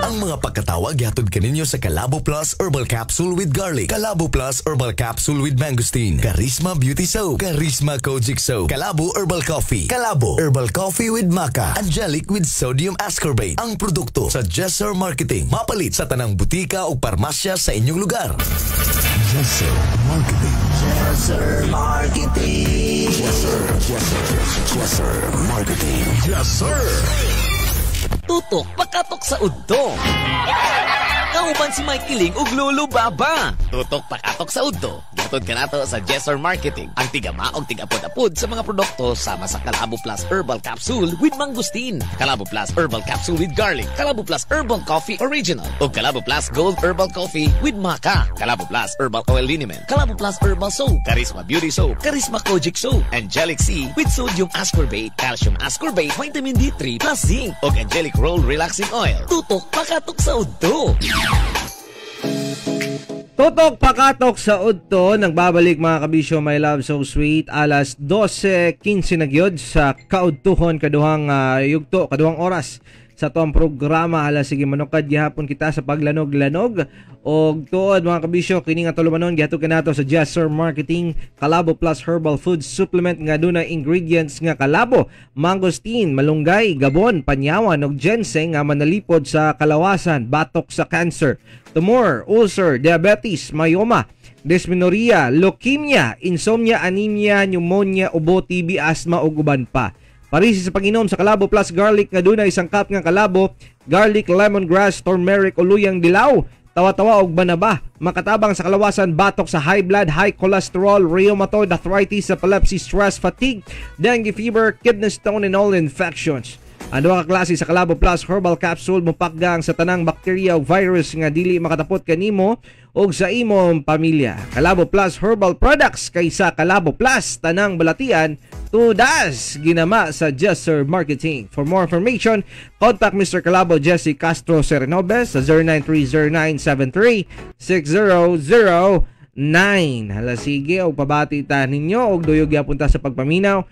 Ang mga pagkatawa gihatod kaninyo sa Kalabo Plus Herbal Capsule with Garlic, Kalabo Plus Herbal Capsule with Mangosteen, Charisma Beauty Soap, Charisma Kojic Soap, Kalabo Herbal Coffee, Kalabo Herbal Coffee with Maca, Angelic with Sodium Ascorbate. Ang produkto sa Jesser Marketing. Mapalit sa tanang butika o parmasya sa inyong lugar. Jesser Marketing. Jesser Marketing. Jesser, Jesser, Jesser Marketing. Jesser. Tutok pakatok sa udto. Kauban si Mike Kiling ug Lolo Baba. Tutok pakatok sa udto. Gihatod kanato sa Jesser Marketing. Ang tigama og tigapod-apod sa mga produkto sama sa Kalabo Plus Herbal Capsule with Mangosteen, Kalabo Plus Herbal Capsule with Garlic, Kalabo Plus Herbal Coffee Original, ug Kalabo Plus Gold Herbal Coffee with Maca, Kalabo Plus Herbal Oil Liniment, Kalabo Plus Herbal Soap, Charisma Beauty Soap, Charisma Kojic Soap, Angelic C with Sodium Ascorbate, Calcium Ascorbate, Vitamin D3 plus Zinc, ug Angelic Roll Relaxing Oil. Tutok pakatok sa udto. Tutok pakatok sa udto, nagbabalik, mga kabisyo, my love so sweet, alas 12:15 na gyud sa kaudtuhon, kaduhang yugto, kaduhang oras sa tuang programa. Alas sige, manukad gihapon kita sa paglanog-lanog og tuod, mga kabisyo. Kini nga tulumanon gihatod kanato sa Jesser Marketing, Kalabo Plus Herbal Food Supplement nga dunay ingredients nga kalabo, mangosteen, malunggay, gabon, panyawan ug ginseng nga manalipod sa kalawasan, batok sa cancer, tumor, ulcer, diabetes, myoma, dysmenorrhea, leukemia, insomnia, anemia, pneumonia, ubo, TB, asthma ug uban pa. Parisi sa pag-inom sa Kalabo Plus Garlic nga dunay sangkap nga kalabo, garlic, lemongrass, turmeric o luyang dilaw, tawa-tawa og banaba, makatabang sa kalawasan, batok sa high blood, high cholesterol, rheumatoid arthritis, epilepsy, stress, fatigue, dengue fever, kidney stone and all infections. Ang duha ka klase sa Kalabo Plus Herbal Capsule mopakgang sa tanang bakterya ug virus nga dili makatapot kanimo ug sa imong pamilya. Kalabo Plus Herbal Products, kaysa Kalabo Plus tanang balatian tudas ginama sa Jesser Marketing. For more information, contact Mr. Kalabo Jesse Castro Serenobes sa 0930-973-6009. Hala sige, og pabati ta ninyo og duyog gyapon ta sa pagpaminaw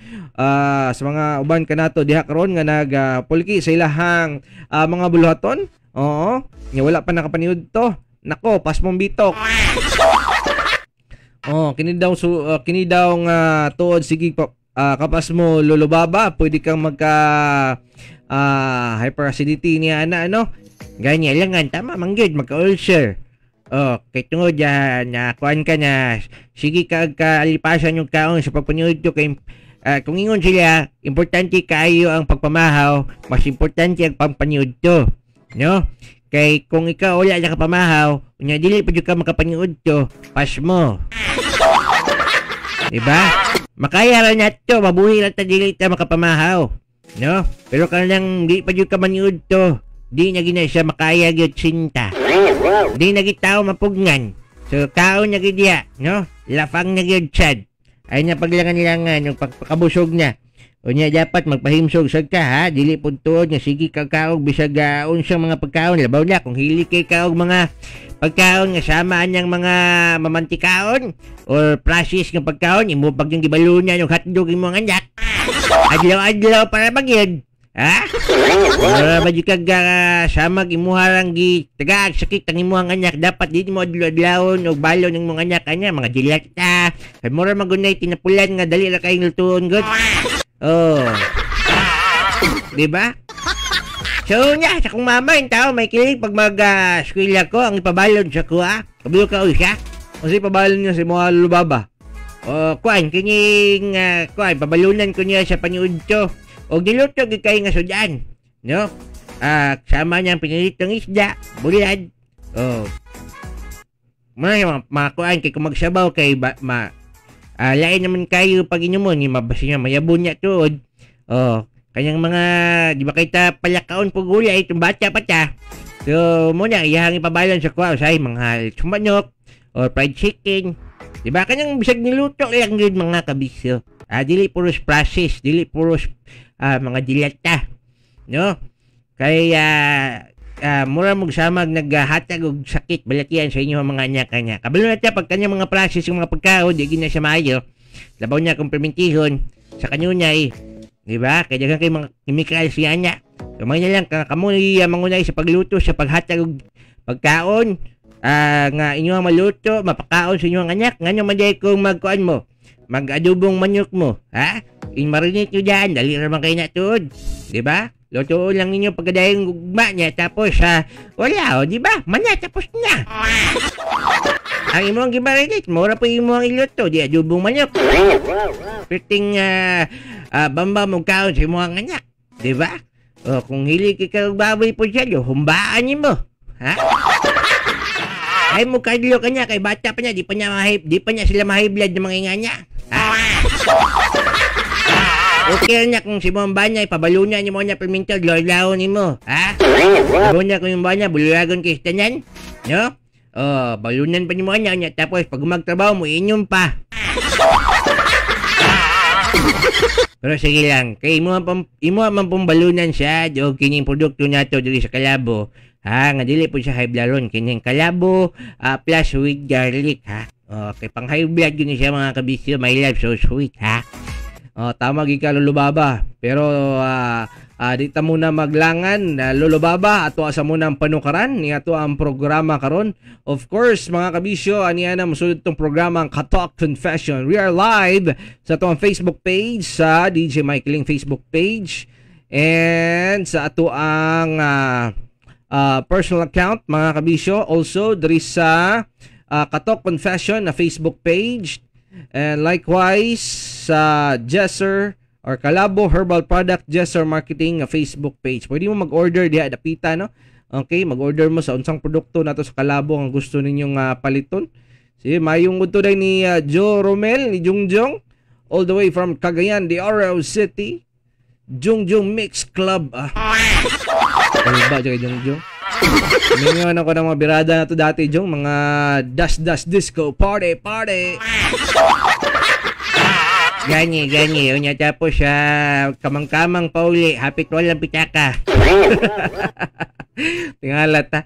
sa mga uban kanato diha karon nga nag pulki sa ilahang mga buluhaton. Oo, nya wala pa nakapaniud to. Nako, pasmong bitok. Oh, kini daw kini daw nga tuod, sige pa, kapas mo, Lolo Baba, pwede kang magka hyperacidity niya ana ano. Ganyan lang nga tama man gyud magka ulcer. Oh, kay tungod na kuan ka na sige ka kaalipasan yung kaon sa pagpaniud to kay kung ingon sila, importante kaayo ang pagpamahaw, mas importante ang pagpaniud to. No? Kay kung ikaw wala na kapamahaw, unya dili pa jud ka makapaniud to, pas mo. Diba? Makaya ra na to, mabuhi ra ta dili ta makapamahaw. No? Pero kanang di pa jud ka maniud to, di na gina siya makaya gyud sinta. Di na gid tao mapugnan. So kaon na gid diya, no? Lafang na gyud sad. Ay na paglangan-langan yung pagpakabusog na. Unya dapat magpahimsog sad ka ha, dili pud tuod nga sige ka kaog bisag unsang mga pagkaon, labaw na kung hili kay kaog mga pagkaon nga sama anyang mga mamantikaon or process nga pagkaon, imo pag yung gibalunan yung hotdog imong anak. Adlaw-adlaw para magyud. Ha? Wala ba di kag samag imuha lang gi tagaag sakit ang imuhang anak, dapat di mo adlaw-adlawon og balon ng imong anak anya mga dilata. Kay mura magunay tinapulan nga dali ra kayong lutuon gud. Oh. Di ba? So nya sa kong mama in tao may kilig pag mag eskwela ko ang ipabalon sa kuha. Kabalo ka uy siya. Kasi pabalon niya si mga Lolo Baba. O kuan kining kuan pabalunan ko niya sa paniud to. Og niluto gyud kay nga sudan, no? Sama niyang pinilitong isda, bulad. Oh. Mga mga kuan kay kung magsabaw kay ba, ma lain naman kayo pag inyumon, ni mabasi niya mayabon niya tuod. Oh, kanyang mga di ba kay ta palakaon pug gulay itong bata pa ta. So mo na iyang ipabalon sa kuha usay mga sumanok or fried chicken. Di ba kanyang bisag niluto lang gyud, mga kabisyo. Dili puros process, dili puros mga dilata, no? Kay mura mog samag naghatag og sakit balatian sa inyo mga anak kanya. Kabalo na ta pag kanyang mga process yung mga pagkaon, di gina siya maayo. Labaw niya kung permentihon sa kanunay. Di ba? Kaya daghan kay mga chemical siya niya. So may na lang kamo mangunay sa pagluto, sa paghatag og pagkaon, nga inyo ang maluto, mapakaon sa inyong anak. Ngano man day kung magkuan mo, mag-adobong manok mo, ha? In-marinate nyo dyan, dali raman kayo na tuod. Di ba? Lutuon lang ninyo pagkadayong gugma niya, tapos wala, o, di ba? Mana, tapos na. Ang imong gimarinate, mura po imong iluto, di adobong manok. Perting bamba mong kaon sa imong anak, di ba? O, kung hilig ka og baboy po siya, humbaan niyo mo, ha? Ay mo kadlo ka niya, kay bata pa niya, di pa niya sila mahiblad ng mga inga niya. Ha? Okay niya kung si mong banya, ipabalunan niyo mo niya perminto, lolaon ni mo, ha? Balunan kung yung banya, bululagon kay tanan, no? Oh, balunan pa ni mo niya, tapos pag magtrabaho mo, inyong pa. Pero sige lang, kay imo man pong balunan siya, o kining produkto nato diri sa Kalabo, ha? Nga dili po siya high blood, kining Kalabo plus with garlic, ha? Okay, pang high blood yun siya mga kabisyo, my life so sweet, ha? Oh, tama gi ka Lolo Baba. Pero di ta muna maglangan, Lolo Baba, ato sa muna ang panukaran ni ato ang programa karon. Of course, mga kabisyo, aniya na mosulod tong programa ang Katok Confession. We are live sa ato ang Facebook page, sa DJ Mike Ling Facebook page, and sa ato ang personal account, mga kabisyo. Also diri sa Katok Confession na Facebook page. And likewise sa Jesser or Kalabo Herbal Product Jesser Marketing Facebook page. Pwede mo mag-order diha dapita, no? Okay, mag-order mo sa unsang produkto nato sa Kalabo ang gusto ninyong paliton. Sige, mayong udto day ni Joe Romel ni Jungjong all the way from Cagayan de Oro City. Jungjong Mix Club. Ano ba kay Jungjong? Mingon ako ng mga birada na to dati, Jong, mga dash dash disco party party. Gani gani unya tapos kamang-kamang pauli, hapit walang pitaka. Tingalat ha.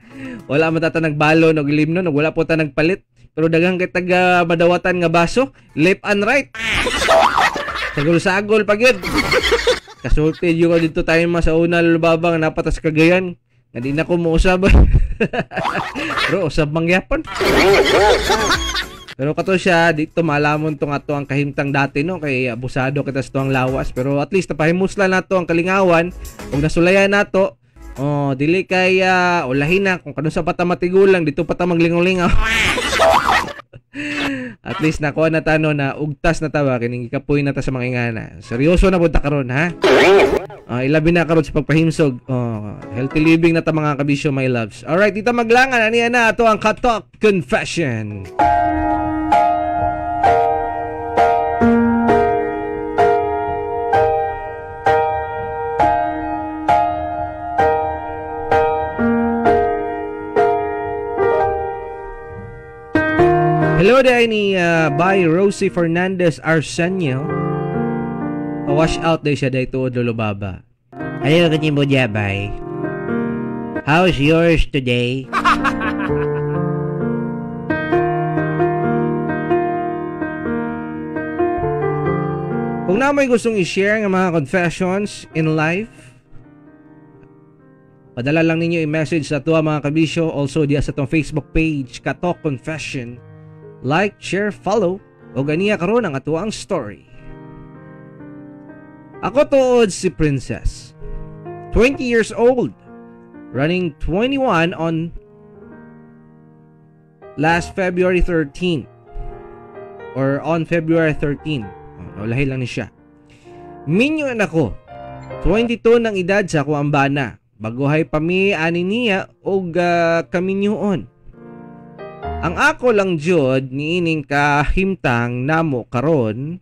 Wala man ta nagbalo og limno, wala po ta nagpalit. Pero daghang kay taga madawatan nga baso, left and right. Sagol-sagol pa gyud. Kasulti jud ko dito tayo mas sa una Lolo Baba nga napatas Cagayan. Nga di na ko mousab. Pero usab mangyapon. Pero kato siya, dito malamon tong ato ang kahimtang dati, no? Kay abusado kita sa tuang lawas. Pero at least napahimusla nato ang kalingawan. Kung nasulayan nato, oh, dili kay ulahin na. Kung kanunsa pa ta matigulang, dito pa ta maglingaw-lingaw. At least nakuha na ta, no, na ugtas na ta ba, kining gikapoy na ta sa mga ingana. Seryoso na punta karon, ha? Ilabi na karon sa pagpahimsog. Oh, healthy living na ta mga kabisyo, my loves. Alright, dito maglangan. Aniya na ato ang Katok Confession. Hello day ni by Rosie Fernandez Arsenio. Wash out day siya day tuod Lolo Baba. Hello kanimo dia, bay. How's yours today? Kung na may gustong i-share ng mga confessions in life, padala lang ninyo i-message sa tuwa mga kabisyo. Also diya sa tong Facebook page, Katok Confession. Like, share, follow, o ganiya karon ang atuang story. Ako tuod si Princess, 20 years old, running 21 on last February 13 or on February 13. Oh, lahi lang ni siya. Minyo na ako, 22 ng edad sa ako ang bana. Baguhay pa mi ani niya og kaminyuon. Ang ako lang jud niining kahimtang namo karon,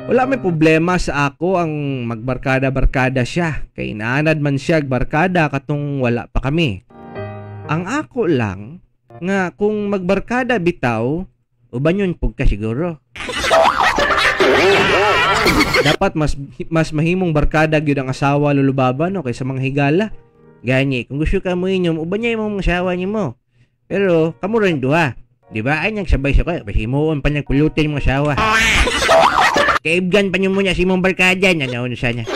wala may problema sa ako ang magbarkada-barkada siya. Kay inaanad man siya barkada katong wala pa kami. Ang ako lang nga kung magbarkada bitaw, uban yun pug ka siguro. Dapat mas mahimong barkada gyud ang asawa Lolo Baba, no, kaysa mga higala. Gani, kung gusto ka mo inyom, uban niya imong asawa nimo. Pero kamo rin duha, di ba? Ay nagsabay sa kayo, basi imuon pa nagpulutin imong asawa. Kaibgan pa nyo muna si imong barkada na naunsa niya.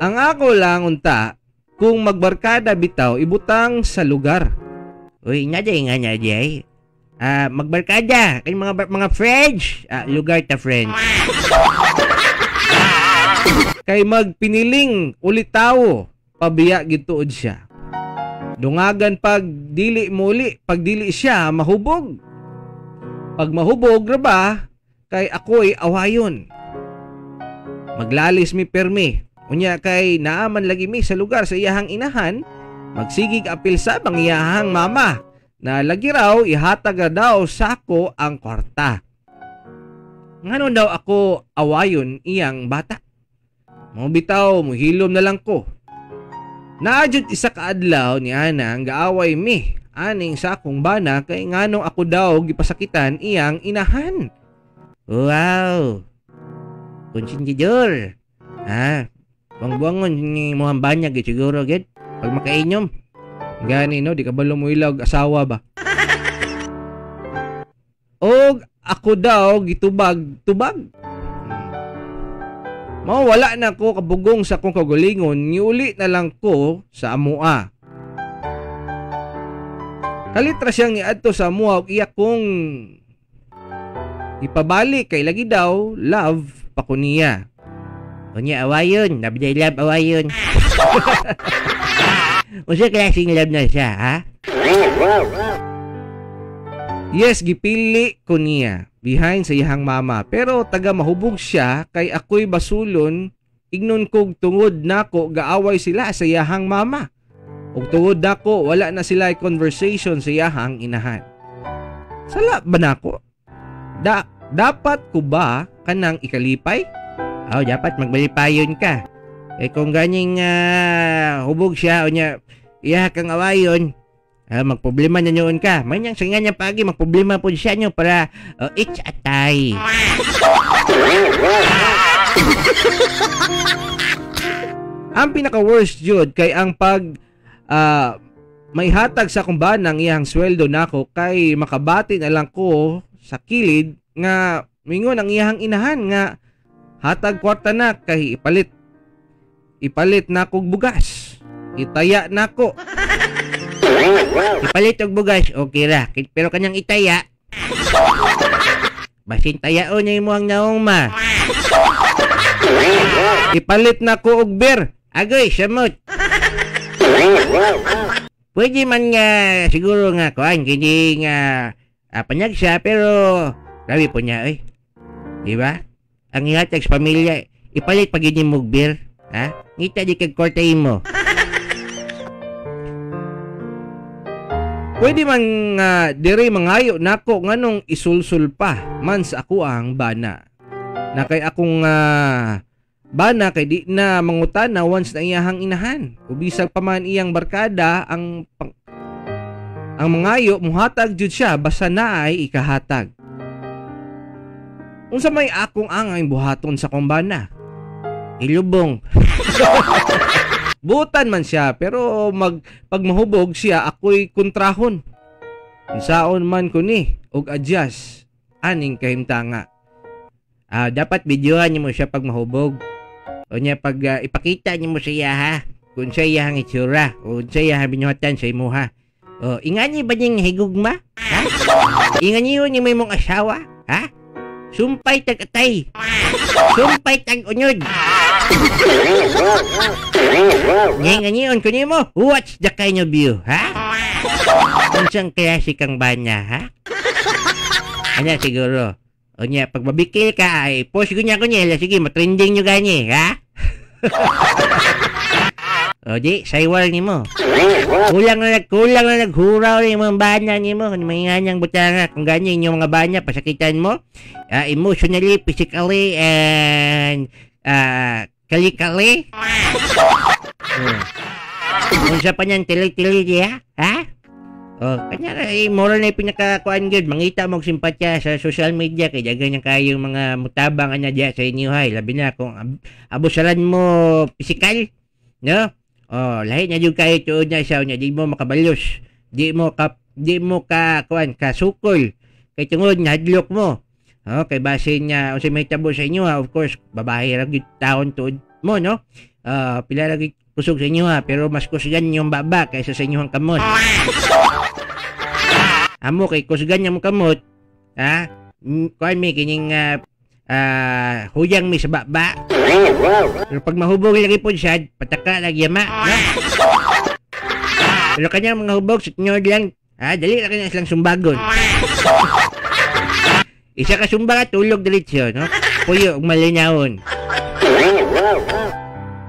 Ang ako lang unta, kung magbarkada bitaw, ibutang sa lugar. Uy, nga day, nga nga day. Magbarkada kay mga friends. Lugar ta friends. Kay magpiniling ulitawo, pabiya gituod siya. Dungagan pag dili muli, pag dili siya mahubog. Pag mahubog ra ba, kay ako'y awayon. Maglalis mi permi. Unya kay naaman lagi mi sa lugar sa iyahang inahan, magsigig apil sa bang iyahang mama na lagi raw ihatag ra daw sako ang kwarta. Ngano daw ako awayon iyang bata? Mo bitaw, muhilom na lang ko. Naadjud isa ka adlaw ni Ana ang gaaway mi aning sa akong bana kay nganong ako daw gipasakitan iyang inahan. Wow. Konsentidor. Ha? Buang-buangon ni mo ang banya gid siguro gid pag makainom. Gani no, di ka balo mo ilag asawa ba? Og ako daw gitubag-tubag. Mao wala na ko kabugong sa akong kaugalingon, niuli na lang ko sa amua. Kalit ra siyang niadto sa amua og iya kong ipabalik kay lagi daw love pa ko niya. Unya awayon, nabday love awayon. Unsa klaseng love na siya, ha? Yes, gipili ko niya behind sa iyang mama. Pero taga mahubog siya kay ako'y basulon, ignon kog tungod nako gaaway sila sa iyang mama. Ug tungod nako wala na sila conversation sa iyang inahan. Sala ba nako? Dapat ko ba kanang ikalipay? Oh, dapat magbalipayon ka. Eh kung ganing hubog siya o niya iya kang awayon, magproblema na noon ka. May niyang singa niya pagi, magproblema po siya nyo para it's a tie. Ang pinaka-worst jud kay ang pag may hatag sa akong banang iyang sweldo nako kay makabati na lang ko sa kilid nga mingon ang iyang inahan nga hatag kwarta na kay ipalit. Ipalit na kog bugas. Itaya nako. Ipalit og bugas, okay ra. Pero kanyang itaya, basin tayaon niya imo ang naong ma. Ipalit na ko og beer. Agoy, samot. Pwede man nga siguro nga kuan kini nga panyag siya pero grabe po niya eh. Di ba? Ang ihatag sa pamilya, ipalit pag yun yung beer. Ha? Ngita di kag kwarta mo. Pwede man dire mangayo nako nganong isulsul pa man sa ako ang bana. Na kay akong bana kay di na mangutana once na iyahang inahan. O bisag pa man iyang barkada ang mangayo muhatag jud siya basta naay ikahatag. Unsa may akong angay buhaton sa kong bana? Ilubong. Butan man siya pero pag mahubog siya ako'y kontrahon. Unsaon man ko ni og adjust aning kahimtanga. Dapat videohan nimo siya pag mahubog. O niya pag ipakita nimo siya ha kung siya iyang itsura o siya iyang binuhatan sa imuha. O ingani ba niyang higugma? Ha? Ingani yun ni may mong asawa? Ha? Sumpay tag atay. Sumpay tag unyod. Ngayon ko nimo, what's the kind of view, ha? Unsang klase kang banya, ha? Ano siguro? O niya, pag mabikil ka, ay post ko niya ko niya, sige, matrending nyo gani, ha? O di, saywal ni mo. Kulang na naghuraw na yung mga banya ni mo. Kung mga nganyang butanga, kung ganyan yung mga banya, pasakitan mo. Emotionally, physically, and kali-kali. Unsa pa niyan, tili-tili diya, ha? O, kanya, moral na yung pinakakuan gud. Mangita mo og simpatya sa social media kay daghan niya kayong mga mutabang ana diya sa inyo hay. Labi na kung abusaran mo pisikal, no? Oh, lahi na jud kayo tuod na siya nya di mo makabalos. Di mo ka kuan kasukol kay tungod nahadlok mo. Okay, base niya unsay mahitabo sa inyo ha, of course, babae ra gyud taon tuod mo, no? Pila ra gyud kusog sa inyo ha, pero mas kusgan yung baba kaysa sa inyong kamot. Amo kay kusgan yung kamot, ha? Kuan mi kining huyang mi sa baba. Pero pag mahubog lagi po siya, pataka lagi yama, no? Pero kanyang mga hubog, sa inyo lang, ha? Dali na kanya silang sumbagon. Isa ka sumba tulog diretso, no? Puyo, malinawon.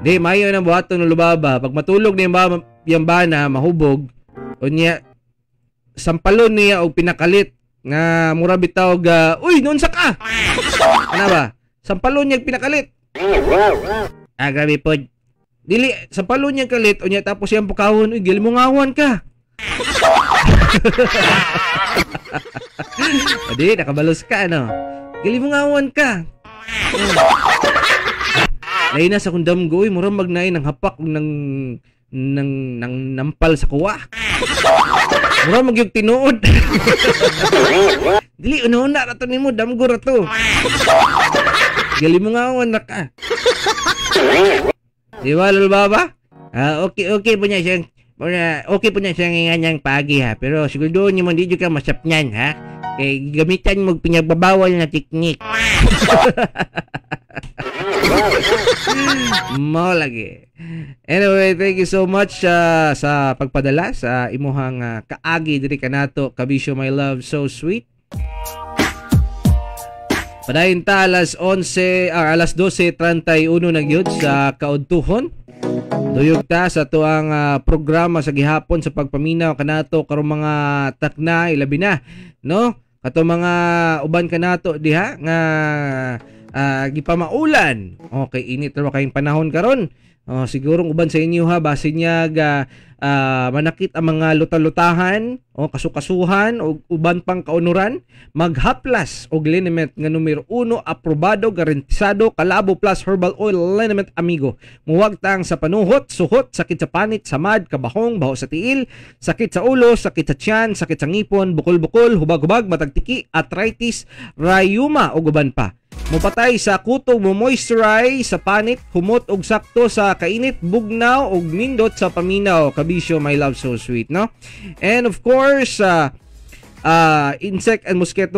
Di, mayo ng buhaton ng lubaba. Pag matulog na yung bana, mahubog, o niya, sampalon niya og pinakalit nga mura bitaw ga, uy, noon sa ka! Ano ba? Sampalon niya pinakalit. Ah, grabe po. Dili, sampalon niya kalit, o niya tapos siyang pukawon, uy, gilimungawan ka. Adi, nakabalos ka, ano? Gilimungawan ka. Lain na sa kundam go, uy, mura magnain ng hapak ng nampal sa kuwa. Mura magyug tinuod. Dili, una-una ra to nimo, damgo ra to. Gilimungawan na ka. Di ba, Lolo Baba? Ah, okay po niya siyang okay po na siyang nganyang paagi ha, pero siguro niyo mo di ka masapnyan ha. Kay gamitan mo pinagbabawal na teknik. Mao lagi. Anyway, thank you so much sa pagpadala sa imuhang kaagi diri kanato, Kabisyo my love so sweet. Padayon ta alas 11 alas 12:31 na gyud sa kaudtuhon. Duyog ta sa tuang programa sa gihapon sa pagpaminaw kanato karong mga takna ilabi na, no? Kato mga uban kanato diha nga gipamaulan. Okay, init ra kayong panahon karon. Oh, sigurong uban sa inyo ha, base niya manakit ang mga lutalutahan o kasukasuhan o uban pang kaunuran, maghaplas og liniment nga numero 1 aprobado, garantisado, Kalabo Plus Herbal Oil Liniment amigo. Muwagtang sa panuhot, suhot, sakit sa panit, samad, kabahong, baho sa tiil, sakit sa ulo, sakit sa tiyan, sakit sa ngipon, bukol-bukol, hubag-hubag, matagtiki, arthritis, rayuma o uban pa. Mupatay sa kutog, mo moisturize sa panit, humot og sakto sa kainit, bugnaw og nindot sa paminaw. Kabisyo my love so sweet, no? And of course, insect and mosquito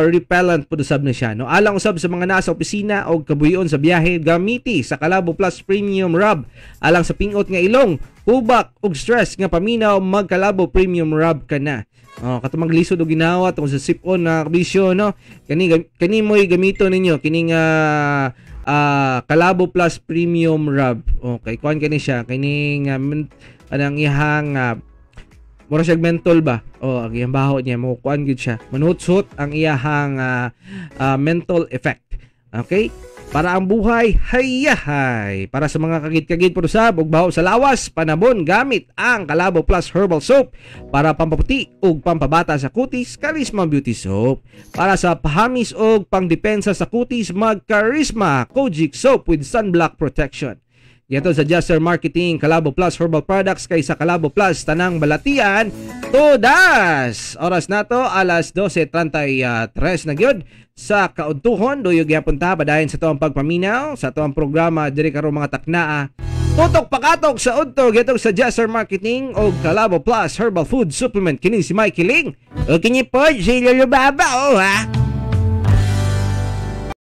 repellent po usab na siya, no? Alang usab sa mga nasa opisina og kabuyon sa biyahe, gamiti sa Kalabo Plus Premium Rub. Alang sa pingot nga ilong, hubak og stress nga paminaw, magkalabo Premium Rub ka na. Oh, katong maglisod og ginawa tungkol sa sip-on na kabisyo, no? Kani mo'y gamito ninyo kining Kalabo Plus Premium Rub. Okay, kuan kani siya kining anang iyang mura siya menthol ba? Oh, ang iyang baho niya mo kuan gyud siya. Manutsot ang iyahang menthol effect. Okay? Para ang buhay hayahay. Para sa mga kagid-kagid po usab og baho sa lawas, panabon gamit ang Kalabo Plus Herbal Soap. Para pampaputi ug pampabata sa kutis, Charisma Beauty Soap. Para sa pahamis og pangdepensa sa kutis, mag Charisma Kojic Soap with sunblock protection. Yato sa Juster Marketing, Kalabo Plus Herbal Products, kaysa Kalabo Plus tanang balatian todas. Oras nato alas 12:33 na gyud sa kaudtuhon. Duyog gyapon ta padayon sa tuang pagpaminaw sa tuang programa diri karon mga taknaa. Tutok pakatok sa udto giatog sa Juster Marketing og Kalabo Plus Herbal Food Supplement. Kini si Mikey Ling O kini po si Lolo Baba, oh ha.